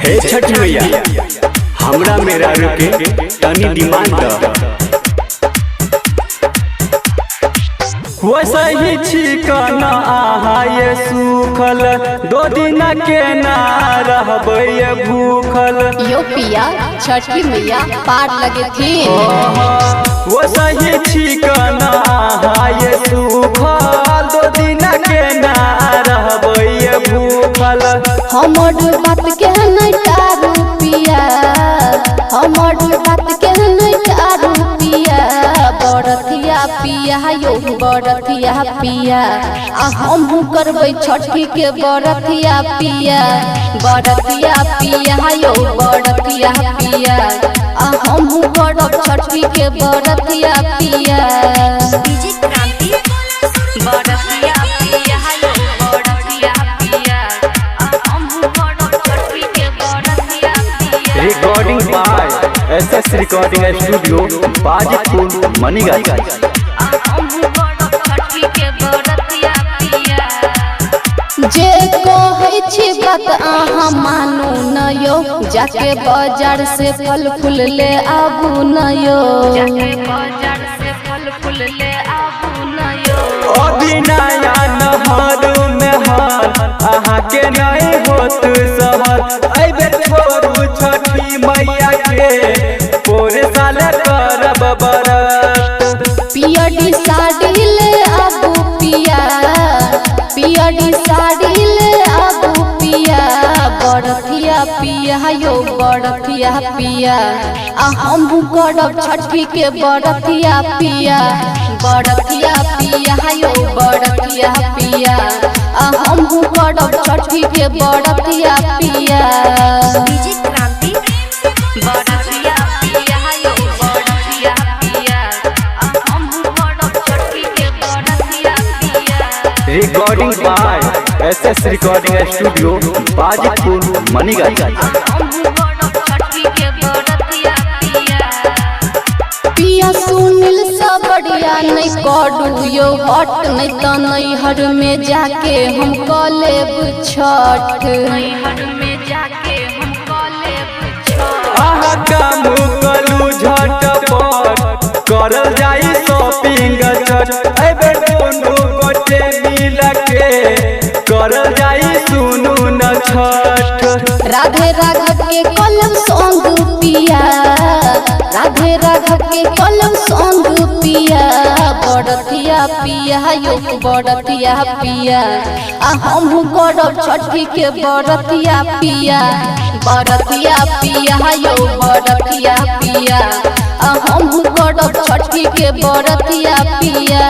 हे छठ मैया, हमरा मेरा रुके तनी डिमांड द। वैसे ही छिकन आहा ये सूखल, दो दिन के ना रहबै ये भूखल। यो पिया छठी मैया पार लगे थी। वैसे ही छिकन आहा ये सूखल, दो दिन के ना रहबै ये भूखल। हमर बात के नहीं टारू पिया, हमर बात के नहीं टारू पिया। बरतिया पिया यो बरतिया पिया, आ हमहू करबै छठी के बरतिया पिया। बरतिया पिया यो बरतिया पिया, आ हमहू करब छठी के बरतिया पिया। बरतिया पिया यो बरतिया पिया, आ हमहू करब छठी के बरतिया पिया। Recording by S S recording studio Bajitpur Maniganj. जे कहै छी बात अहाँ मानू न यो, जाके बाजार से फल फूल ले आबू न यो। जाके बाजार से फल फूल ले आबू न यो। अभी नया नहर में हर अहाँ के नहीं होत सहर। अइबे छोड़ू छठी मैया के पोरे साल करब बरत। पियरी साड़ी ले आबू पिया, पियरी साड़ी ले आबू पिया। बरतिया पिया यो बरतिया पिया, आ हमहू करब छठी के बरतिया पिया। बरतिया पिया यो बरतिया पिया, आ हमहू करब छठी के बरतिया पिया। बरतिया पिया यो बरतिया पिया, आ हमहू करब छठी के बरतिया पिया। Recording by S S recording studio Bajitpur Maniganj. पिया सुनील सब बढ़िया नहीं करू यो हट, नहीं तो नैहर में जाके हम कऽ लेब छठ। नैहर में जाके हम कऽ लेब छठ। अहाँ काम करू झटपट, करल जाई शॉपिंग चट। अइबे दुनू गोटे मिल के करल जाई सुनू न छठ। राधे राघव के कलम सॉन्ग पिया, राधे राघव के कलम सॉन्ग पिया। बरतिया पिया यो बरतिया पिया, आ हमहू करब छठी के बरतिया पिया। बरतिया पिया यो बरतिया पिया, आ हमहू करब छठी के बरतिया पिया।